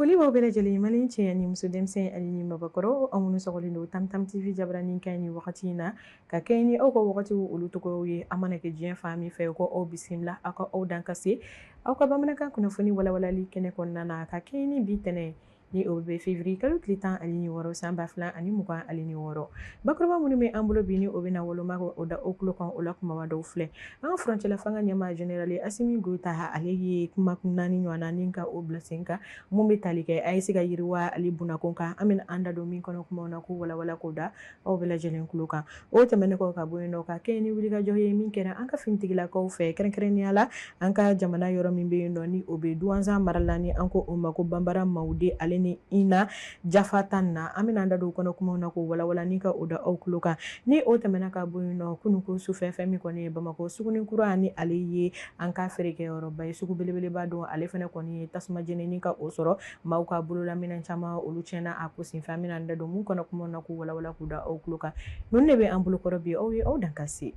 Foli b'aw bɛɛ lajɛlen, Mali cɛ ani muso, denmisɛn ani ni mabakɔrɔ, aw minnu sɔgɔlen don Tam Tam TV jabaranin kan ni wagati in na, ka kɛɲɛ ni aw ka wagatiw olu tɔgɔw ye. An mana kɛ diɲɛ fan min fɛ, ko aw bisimila, aw ka aw dan ka se aw ka bamanankan kunnafoni walawalali kɛnɛ kɔnɔna na, ka kɛɲɛ ni bi tɛnɛ ni o bɛ février kalo tile 16 san 2026. Bakuruba minnu bɛ an bolo bi, ni o bɛna woloma o da o tulo kan, o la kumaba dɔw filɛ. An ka furancɛla fanga ɲɛmaa, général Asimi Goyita, ale ye kuma naani ɲɔgɔn na ni ka o bila sen kan, mun bɛ tali kɛ AES ka yiriwa ale bunakun kan. An bɛna an da don min kɔnɔ kumaw na, k'o walawala k'o da aw bɛɛ lajɛlen tulo kan. O tɛmɛnen kɔ ka bɔ yen nɔ, ka kɛɲɛ ni wulikajɔ ye min kɛra an ka finitigilakaw fɛ, kɛrɛnkɛrɛnnenya la an ka jamana yɔrɔ min bɛ yen nɔ, ni o bɛ Duwanzan mara la, ni an ko o ma ko Banbara Mawude ale ni Ina Jafa tan na, an bɛna an da don o kɔnɔ kumaw na, k'o walawala ni ka o da aw tulo kan. Ni o tɛmɛna ka bɔ yen nɔ, kunun ko sufɛ, fɛn min kɔni ye Bamakɔ sugunin kura, ni ale ye an ka feerekɛyɔrɔba ye, sugu belebeleba don, ale fana kɔni ye tasuma jeni ni ka o sɔrɔ, maaw ka bololaminɛn caman olu tiɲɛna a ko senfɛ. An bɛna an da don mun kɔnɔ kumaw na, k'u walawala k'u da aw tulo kan. Ninnu de bɛ an bolokɔrɔ bi. Aw ye aw dan ka se.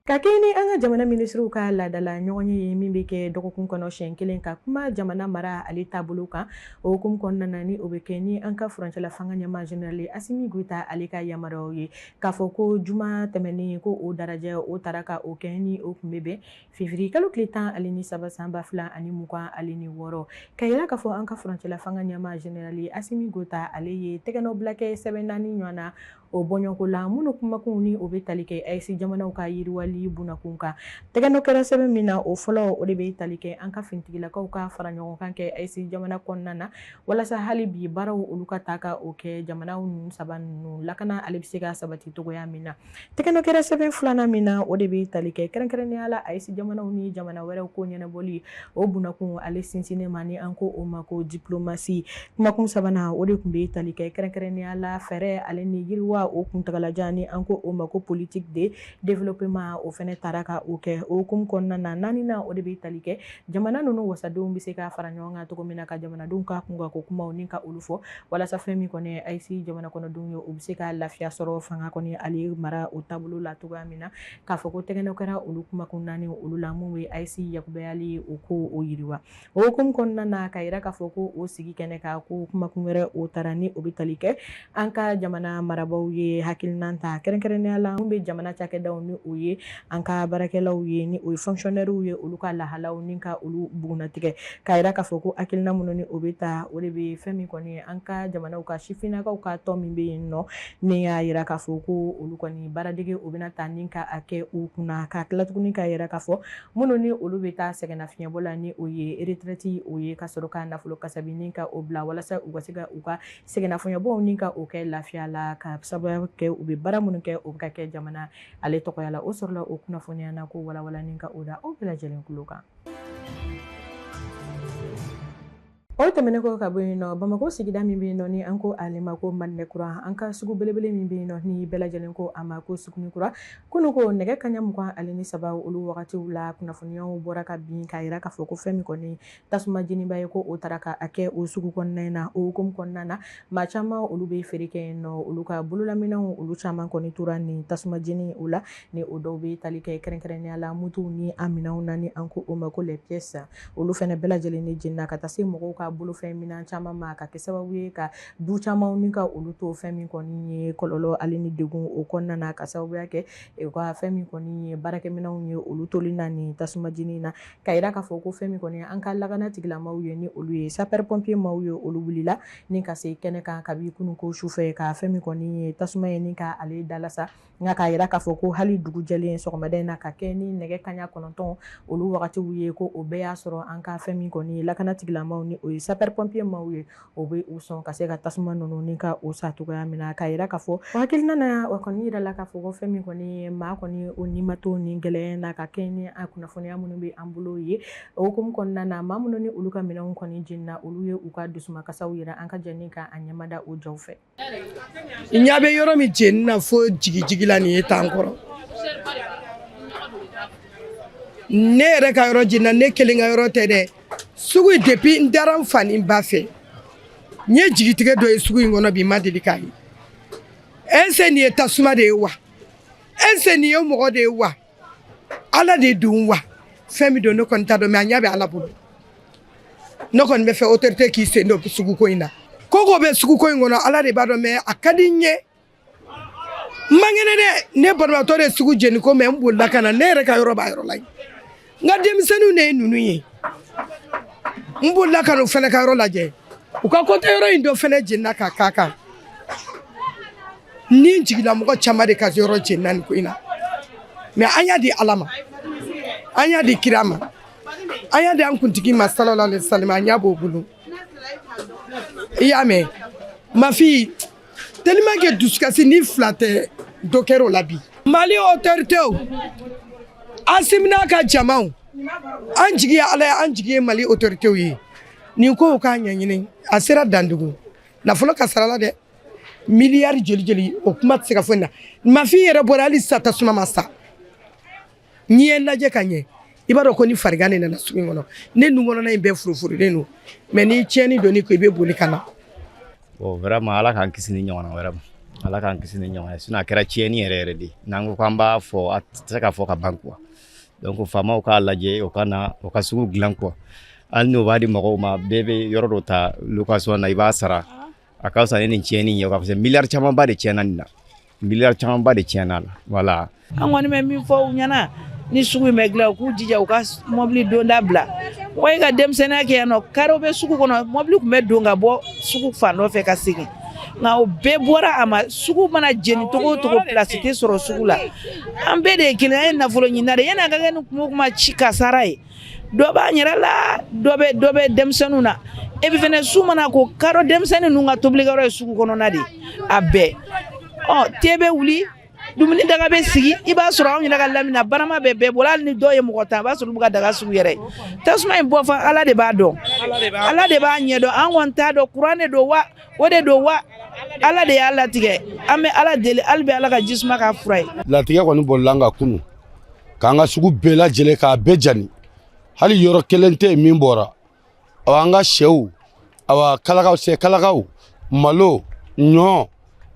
Ka kɛɲɛ ni an ka jamana minisiriw ka laadala ɲɔgɔnye ye min bɛ kɛ dɔgɔkun kɔnɔ siɲɛ kelen, ka kuma jamana mara ale taabolo kan, o hukumu kɔnɔna na, ni o bɛ kɛ ni an ka furancɛla fanga ɲɛmaa, général Asimi Goyita, ale ka yamaruyaw ye, k'a fɔ ko juma tɛmɛnen ko o darajɛ o taara ka o kɛ, ni o tun bɛ bɛn février kalo tile 13 san 2026, ka yira k'a fɔ an ka furancɛla fanga ɲɛmaa, général Asimi Goyita, ale ye tɛgɛnɔbila kɛ sɛbɛn naani ɲɔgɔn na o bɔɲɔgɔnko la, minnu kumakun ni o bɛ tali kɛ AES jamanaw ka yiriwali bunakun kan. Tɛgɛnɔ kɛra sɛbɛn min na, o fɔlɔ, o de bɛ tali kɛ an ka finitigilakaw ka fara ɲɔgɔn kan kɛ AES jamana kɔnɔna na, walasa hali bi baaraw olu ka ta ka o kɛ jamanaw ninnu saba ninnu lakana ale bɛ se ka sabati cogoya min na. Tɛgɛnɔ kɛra sɛbɛn filanan min na, o de bɛ tali kɛ kɛrɛnkɛrɛnnenya la AES jamanaw ni jamana wɛrɛw ko ɲɛnabɔli, o bunakun ale sinsinnen ma, ni an ko o ma ko diplomatie. Kumakun sabanan, o de tun bɛ tali kɛ kɛrɛnkɛrɛnnenya la fɛɛrɛ ale ni yiriwa o kuntagalajan, ni an ko o ma ko politique de développement, o fana taara ka o kɛ o hukumu kɔnɔna na. Naaninan, o de bɛ tali kɛ jamana ninnu wasadenw bɛ se ka fara ɲɔgɔn kan cogo min na, ka jamanadenw ka kunkanko kumaw ni ka olu fɔ, walasa fɛn min kɔni ye AES jamana kɔnɔdenw ye, u bɛ se ka lafiya sɔrɔ fanga kɔni ale mara o taabolo la cogoya min na. K'a fɔ ko tɛgɛnɔ kɛra olu kumakun naani olu la, mun bɛ AES yakubayali o ko o yiriwa. O hukumu kɔnɔna na, ka yira k'a fɔ ko o sigi kɛnɛ kan, ko kumakun wɛrɛ o taara, ni o bɛ tali kɛ an ka jamana marabaaw ye hakilinan ta, kɛrɛnkɛrɛnnenya la mun bɛ jamana cakɛdaw, ni o ye an ka baarakɛlaw ye, ni o ye fonctionnaires ye, olu ka lahalaw ni ka olu bugunnatigɛ, k'a yira k'a fɔ ko hakilina minnu ni o bɛ ta, o de bɛ fɛn min kɔni ye an ka jamanaw ka sifinnakaw ka tɔn min bɛ yen nɔ, ni y'a yira k'a fɔ ko olu kɔni baaradege o bɛna ta ni ka a kɛ u kunna. Ka tila tuguni k'a yira k'a fɔ minnu ni olu bɛ taa sɛgɛnnafiɲɛbɔ la, ni o ye retraite o ye, ka sɔrɔ ka nafolo kasabi ni ka o bila, walasa u ka se ka u ka sɛgɛnnafiɲɛbɔw ni ka o kɛ lafiya la, ka sababu kɛ u bɛ baara minnu kɛ, o bɛ ka kɛ jamana ale tɔgɔya la. O sɔrɔla o kunnafoniya na, ko walawala ni ka o da aw bɛɛ lajɛlen tulo kan. O tɛmɛnen kɔ ka bɔ yen nɔ, Bamakɔ sigida min bɛ yen nɔ, ni an ko ale ma ko Madinɛ Kura, an ka sugu belebele min bɛ yen nɔ, ni bɛɛ lajɛlen ko a ma ko Suguni Kura, kunun ko nɛgɛ kaɲa 23 olu wagatiw la, kunnafoniyaw bɔra ka bin k'a yira k'a fɔ ko fɛn min kɔni tasuma jeniba ye, ko o taara ka a kɛ o sugu kɔnɔna in na. O hukumu kɔnɔna na, maa caman olu bɛ feere kɛ yen nɔ, olu ka bololaminɛnw olu caman kɔni tora nin tasuma jeni o la, ni o dɔw bɛ tali kɛ kɛrɛnkɛrɛnnenya la motow ni a minɛnw na, ni an ko o ma ko les pièces, olu fana bɛɛ lajɛlen de jenina, ka taa se mɔgɔw ka bolofɛn minɛn caman ma, ka kɛ sababu ye ka du caman ni ka olu to fɛn min kɔni ye kɔlɔlɔ ale ni degun o kɔnɔna na, ka sababuya kɛ u ka fɛn min kɔni ye baarakɛminɛnw ye, olu toli na nin tasuma jeni na. Ka yira k'a fɔ ko fɛn min kɔni an ka lakana tigilamaw ye, ni olu ye sapeur pompier maaw ye, olu wulila ni ka se kɛnɛ kan kabi kunun ko sufɛ, ka fɛn min kɔni ye tasuma ye ni ka ale dalasa. Nka k'a yira k'a fɔ ko hali dugu jɛlen sɔgɔmada in na, ka kɛ ni nɛgɛ kaɲa 9 olu wagatiw ye, ko o bɛɛ y'a sɔrɔ an ka fɛn min kɔni ye lakana tigilamaw, ni o ye sapeur pompier maaw ye, o bɛ u sɔn ka se ka tasuma ninnu ni ka o sa cogoya min na. K'a yira k'a fɔ o hakilina na, o kɔni yirala k'a fɔ ko fɛn min kɔni ye maa kɔni o ni ma to nin gɛlɛya na, ka kɛ ni a kunnafoniya minnu bɛ an bolo ye. O hukumu kɔnɔna na, maa minnu ni olu ka minɛnw kɔni jenina, olu ye u ka dusumakasiw yira. An ka jɛ ni ka a ɲɛmada o jaw fɛ. I ɲɛ bɛ yɔrɔ min jeni na fo jigijigi la, nin ye tan kɔrɔ. Ne yɛrɛ ka yɔrɔ jenina, ne kelen ka yɔrɔ tɛ dɛ. Sugu in, depuis n dara n fa ni n ba fɛ, n ye jigitigɛ dɔ ye sugu in kɔnɔ bi, n ma deli k'a ye. Est-ce nin ye tasuma de ye wa? Est-ce nin ye mɔgɔ de ye wa? Ala de don wa? Fɛn min don, ne kɔni t'a dɔn, mais a ɲɛ bɛ Ala bolo. Ne kɔni bɛ fɛ autorité k'i sen don suguko in na. Ko ko bɛ suguko in kɔnɔ, Ala de b'a dɔn, mais a ka di n ye. N man kɛnɛ dɛ, ne banabaatɔ de sugu jeni ko, mais n bolila ka na. Ne yɛrɛ ka yɔrɔ b'a yɔrɔ la yen. N ka denmisɛnninw de ye ninnu ye. N bolila ka n'u fɛnɛ ka yɔrɔ lajɛ. U ka côté yɔrɔ in dɔ fɛnɛ jenina ka k'a kan. Ni jigilamɔgɔ caman de ka yɔrɔ jenina nin ko in na. Mais an y'a di Ala ma, an y'a di kira ma, an y'a di an kuntigi ma, sallallahu alaihi wasallam, an y'a b'o bolo. I y'a mɛn, ma fille, tellement que dusukasi ni fila tɛ, dɔ kɛra o la bi. Mali autorité, Asimi n'a ka jamaw, an jigi ye Ala ye, an jigi ye Mali autorité ye. Nin kow k'a ɲɛɲini, a sera dandugu nafolo ka sara la dɛ, miliyari joli joli, o kuma tɛ se ka fɔ nin na. Ma fille yɛrɛ bɔra, hali sa tasuma ma sa. N'i ye lajɛ ka ɲɛ, i b'a dɔn ko ni farigan de nana sugu in kɔnɔ. Ne nun kɔnɔna in bɛɛ furufurulen don, mais ni tiɲɛni donn'i kun, i bɛ boli ka na. Bon, vraiment, Ala k'an kisi ni ɲɔgɔnna wɛrɛ ma. Ala k'an kisi ni ɲɔgɔn ye, sinon a kɛra tiɲɛni yɛrɛ yɛrɛ de ye. N'an ko k'an b'a fɔ, a tɛ se ka fɔ ka ban quoi. Donc faamaw k'a lajɛ, u ka na u ka sugu dilan quoi. Hali n'u b'a di mɔgɔw ma, bɛɛ bɛ yɔrɔ dɔ ta location na, i b'a sara. A ka fisa ni nin tiɲɛni ye, parce que miliyari camanba de tiɲɛna nin na. Miliyari camanba de tiɲɛna la. Voilà. An kɔni bɛ min fɔ u ɲɛna, ni sugu in bɛ dilan, u k'u jija u ka mɔbili donda bila. Mɔgɔ ye ka denmisɛnninya kɛ yan nɔ, kariw bɛ sugu kɔnɔ, mɔbili tun bɛ don ka bɔ sugu fan dɔ fɛ ka segin, nka o bɛɛ bɔra a ma. Sugu mana jeni togo o togo, place tɛ sɔrɔ sugu la. An bɛɛ de ye kelen, an ye nafolo ɲinina de ye. Yanni a ka kɛ ni kuma o kuma ci kasara ye, dɔ b'an yɛrɛ la, dɔ bɛ denmisɛnninw na. Et puis fɛnɛ, su mana ko, kadɔ denmisɛnnin ninnu ka tobilikɛyɔrɔ ye sugu kɔnɔna de ye a bɛɛ. Ɔ te bɛ wuli, dumuni daga bɛ sigi, i b'a sɔrɔ anw yɛrɛ ka lamini barama bɛ bɛɛ bolo. Hali ni dɔw ye mɔgɔ tan, a b'a sɔrɔ olu bɛ ka daga sugu yɛrɛ ye. Tasuma in bɔ fan, Ala de b'a dɔn, Ala de b'a ɲɛdɔn. An kɔni t'a dɔn, kuran de don wa, o de don wa, Ala de y'a latigɛ. An bɛ Ala deli hali bi, Ala ka jisuma k'a fura ye. Latigɛ kɔni bolila an ka kunu k'an ka sugu bɛɛ lajɛlen k'a bɛɛ jani, hali yɔrɔ kelen tɛ yen min bɔra. Awa, an ka sɛw, awa, kalakaw, sɛ kalakaw, malo, ɲɔ,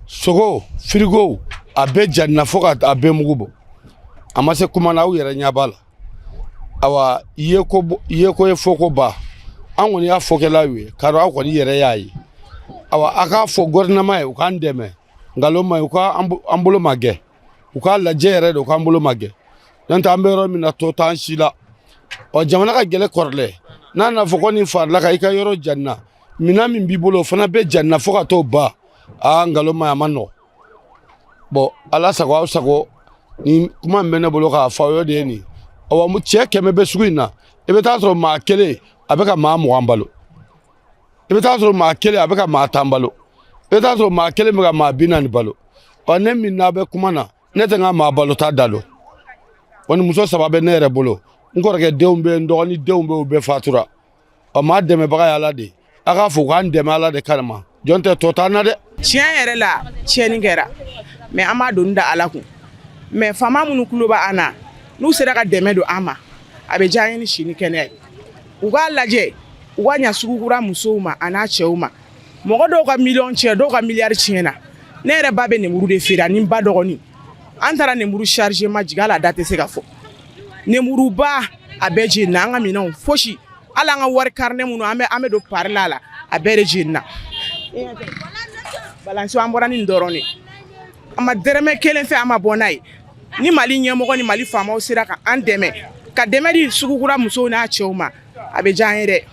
sogo, firigow, a bɛɛ janina fo ka a bɛɛ mugu bɔ. A ma se kuma na, aw yɛrɛ ɲɛ b'a la. Awa, yeko ye fɔ ko ba, an kɔni y'a fɔkɛlaw ye k'a dɔn, aw kɔni yɛrɛ y'a ye. Awa, a k'a fɔ gouvernement ye, u k'an dɛmɛ. Nkalon ma ɲi, u ka an bolo ma gɛ, u k'a lajɛ yɛrɛ de, u k'an bolo ma gɛ. N'o tɛ, an bɛ yɔrɔ min na, tɔ t'an si la. Ɔ jamana ka gɛlɛ kɔrɔlɛ, n'a nana fɔ ko nin farila ka i ka yɔrɔ janina, minɛn min b'i bolo, o fana bɛɛ janina fo ka t'o ban. Aa, nkalon ma ɲi, a ma nɔgɔ. Bɔn, Ala sago aw sago, ni kuma min bɛ ne bolo k'a fɔ aw ye, o de ye nin. Awa, cɛ 100 bɛ sugu in na, i bɛ taa sɔrɔ maa kelen a bɛ ka maa 20 balo, i bɛ taa sɔrɔ maa kelen a bɛ ka maa 10 balo, i bɛ taa sɔrɔ maa kelen bɛ ka maa 40 balo. Ɔ ne min n'a bɛ kuma na, ne tɛ n ka maa balo ta da dɔn. Wa ni muso saba bɛ ne yɛrɛ bolo, n kɔrɔkɛ denw bɛ yen, n dɔgɔnin denw bɛ yen, u bɛɛ fatura. Ɔ maa dɛmɛbaga ye Ala de ye. A k'a fɔ u k'an dɛmɛ Ala de kama, jɔn tɛ tɔ t'an na dɛ. Tiɲɛ yɛrɛ la, tiɲɛni kɛra, mais an b'a doni da Ala kun. Mais faama minnu tulo bɛ an na, n'u sera ka dɛmɛ don an ma, a bɛ diya an ye ni si ni kɛnɛya ye. U k'a lajɛ, u ka ɲa sugukura musow ma a n'a cɛw ma. Mɔgɔ dɔw ka miliyɔn tiɲɛ, dɔw ka miliyari tiɲɛna. Ne yɛrɛ ba bɛ nemuru de feere ani n ba dɔgɔnin. An taara nemuru chargé ma jigin, hali a da tɛ se ka fɔ. Nemuruba a bɛɛ jenina, an ka minɛnw fosi, hali an ka wari carnet minnu an bɛ don pari la, a bɛɛ de jenina. Balance, an bɔra ni nin dɔrɔn de, an ma dɛrɛmɛ kelen fɛ, an ma bɔ n'a ye. Ni Mali ɲɛmɔgɔ ni Mali faamaw sera ka an dɛmɛ, ka dɛmɛ di sugukura musow n'a cɛw ma, a bɛ diya an ye dɛ.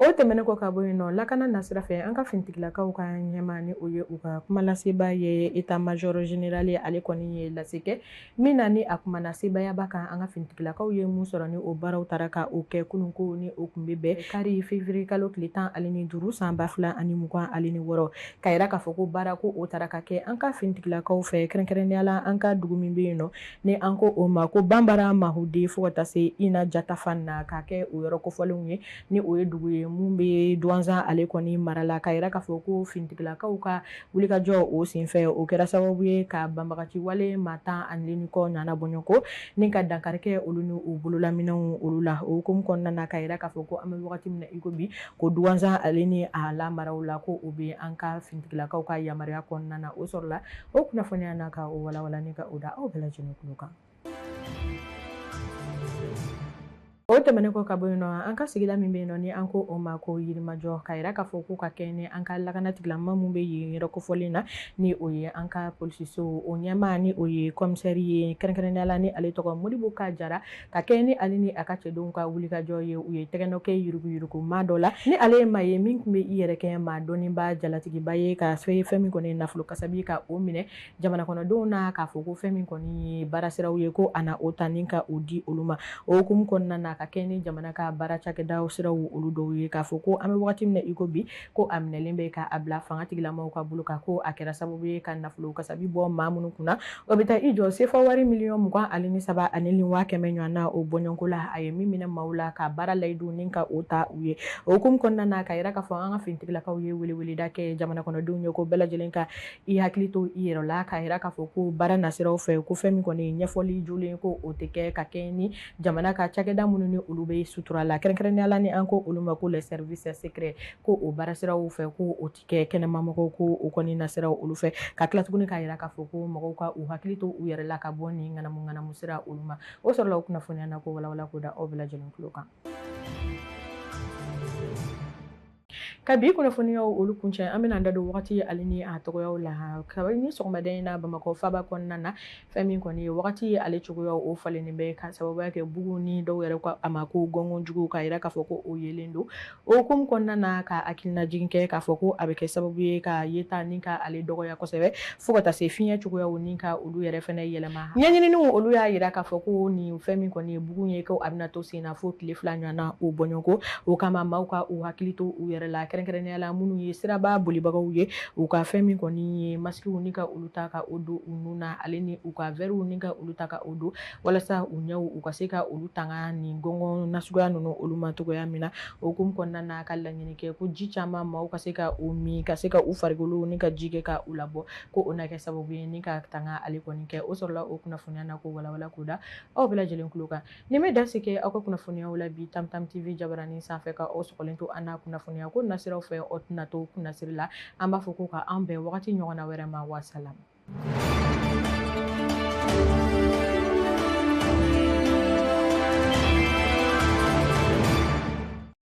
O tɛmɛnen kɔ ka bɔ yen nɔ, lakana nasira fɛ, an ka finitigilakaw ka ɲɛma, ni o ye u ka kumalaseba ye, état major général ye, ale kɔni ye lase kɛ min na, ni a kumana sebayaba kan an ka finitigilakaw ye mun sɔrɔ ni o baaraw taara ka o kɛ kununko, ni o kun bɛ bɛn kari février kalo tile 15 san 2026, ka yira k'a fɔ ko baara ko o taara ka kɛ an ka finitigilakaw fɛ, kɛrɛnkɛrɛnnenya la an ka dugu min bɛ yen nɔ, ni an ko o ma ko Banbara Mahude, fo ka taa se Ina Jatafan na, k'a kɛ o yɔrɔ kofɔlenw ye, ni o ye dugu ye mun bɛ Duwanzan ale kɔni mara la. Ka yira k'a fɔ ko finitigilakaw ka wulikajɔ o senfɛ, o kɛra sababu ye ka banbagaci wale maa 10 ani kɔ ɲana bɔɲɔgɔn ni ka dankari kɛ olu ni u bololaminɛnw olu la. O hukumu kɔnɔna na, ka yira k'a fɔ ko an bɛ wagati min na i ko bi, ko Duwanzan ale ni a lamaraw la, ko o bɛ an ka finitigilakaw ka yamaruya kɔnɔna na. O sɔrɔla o kunnafoniya na ka o walawala ni ka o da aw bɛɛ lajɛlen tulo kan. O O tɛmɛnen kɔ ka bɔ yen nɔ, an ka sigida min bɛ yen nɔ ni an ko o ma ko Yirimajɔ, ka yira k'a fɔ ko ka kɛ ni an ka lakana tigilama mun bɛ yen yɔrɔ kofɔlen na, ni o ye an ka polisiso o ɲɛmaa, ni o ye commissaire ye kɛrɛnkɛrɛnnenya la, ni ale tɔgɔ Modibo Ka Jara, ka kɛ ni ale ni a ka cɛdenw ka wulikajɔ ye, u ye tɛgɛnɔ kɛ yuruguyurugu maa dɔ la, ni ale ye maa ye min tun bɛ i yɛrɛ kɛ maa dɔnniba jalatigiba ye, ka fɛn min kɔni nafolo kasabi ka o minɛ jamana kɔnɔdenw na, k'a fɔ ko fɛn min kɔni ye baarasiraw ye ko a na o ta ni ka o di olu ma. O hukumu kɔnɔna na, ka kɛ ni jamana ka baara cakɛdaw siraw olu dɔw ye, k'a fɔ ko an bɛ wagati min na i ko bi, ko a minɛlen bɛ k'a bila fanga tigilamaw ka bolo kan, ko a kɛra sababu ye ka nafolo kasabi bɔ maa minnu kunna, o bɛ taa i jɔ sefa wari 23,1 million ɲɔgɔn na o bɔɲɔgɔnko la, a ye min minɛ maaw la ka baara layidu ni ka o ta u ye. O hukumu kɔnɔna na, ka yira k'a fɔ an ka finitigilakaw ye weleweleda kɛ jamana kɔnɔdenw ye ko bɛɛ lajɛlen ka i hakili to i yɛrɛ la, ka yira k'a fɔ ko baara nasiraw fɛ, ko fɛn min kɔni ɲɛfɔli jolen ko o tɛ kɛ ka kɛ ni jamana ka cakɛda minnu ni olu bɛ sutura la, kɛrɛnkɛrɛnnenya la ni an ko olu ma ko les services secrets, ko o baara siraw fɛ, ko o ti kɛ kɛnɛmamɔgɔw ko o kɔni nasiraw olu fɛ. Ka tila tuguni k'a yira k'a fɔ ko mɔgɔw ka u hakili to u yɛrɛ la ka bɔ nin ŋanamu ŋanamu sira olu ma. O sɔrɔla o kunnafoniya na ko walawala ko da aw bɛɛ lajɛlen tulo kan. Ka bi kunnafoniyaw olu kuncɛ, an bɛna an da don wagati ale ni a tɔgɔyaw la. Kabini sɔgɔmada in na, Bamakɔ faba kɔnɔna na, fɛn min kɔni ye wagati ale cogoyaw o falennen bɛ, ka sababuya kɛ bugu ni dɔw yɛrɛ ko a ma ko gɔngɔn jugu, ka yira k'a fɔ ko o yelen don. O hukumu kɔnɔna na, ka hakilinajigin kɛ k'a fɔ ko a bɛ kɛ sababu ye ka yeta ni ka ale dɔgɔya kosɛbɛ, fo ka taa se fiɲɛ cogoyaw ni ka olu yɛrɛ fɛnɛ yɛlɛma. Ɲɛɲininiw olu y'a yira k'a fɔ ko nin fɛn min kɔni ye bugun ye, ko a bɛna to sen na fo tile 2 ɲɔgɔn na o bɔɲɔgɔnko. O kama, maaw ka u hakili to u yɛrɛ la, kɛrɛnkɛrɛnnenya la minnu ye siraba bolibagaw ye, u ka fɛn min kɔni ye masikiw ni ka olu ta ka o don u nun na, ale ni u ka verrew ni ka olu ta ka o don, walasa u ɲɛw u ka se ka olu tanga nin gɔngɔn nasuguya ninnu olu ma cogoya min na. O hukumu kɔnɔna na, ka laɲini kɛ ko ji caman maaw ka se ka o min, ka se ka u farikolo ni ka ji kɛ ka u labɔ, ko o na kɛ sababu ye ni ka tanga ale kɔni kɛ. O sɔrɔla o kunnafoniya na ko walawala ko da aw bɛɛ lajɛlen tulo kan. Ni bɛ dasi kɛ aw ka kunnafoniyaw la bi Tam Tam TV jabaranin sanfɛ, ka aw sɔgɔlen to an n'a kunnafoniya ko nasiraw fɛ, aw tɛna to kunnasiri la. An b'a fɔ ko ka an bɛn wagati ɲɔgɔnna wɛrɛ ma. Wasalam.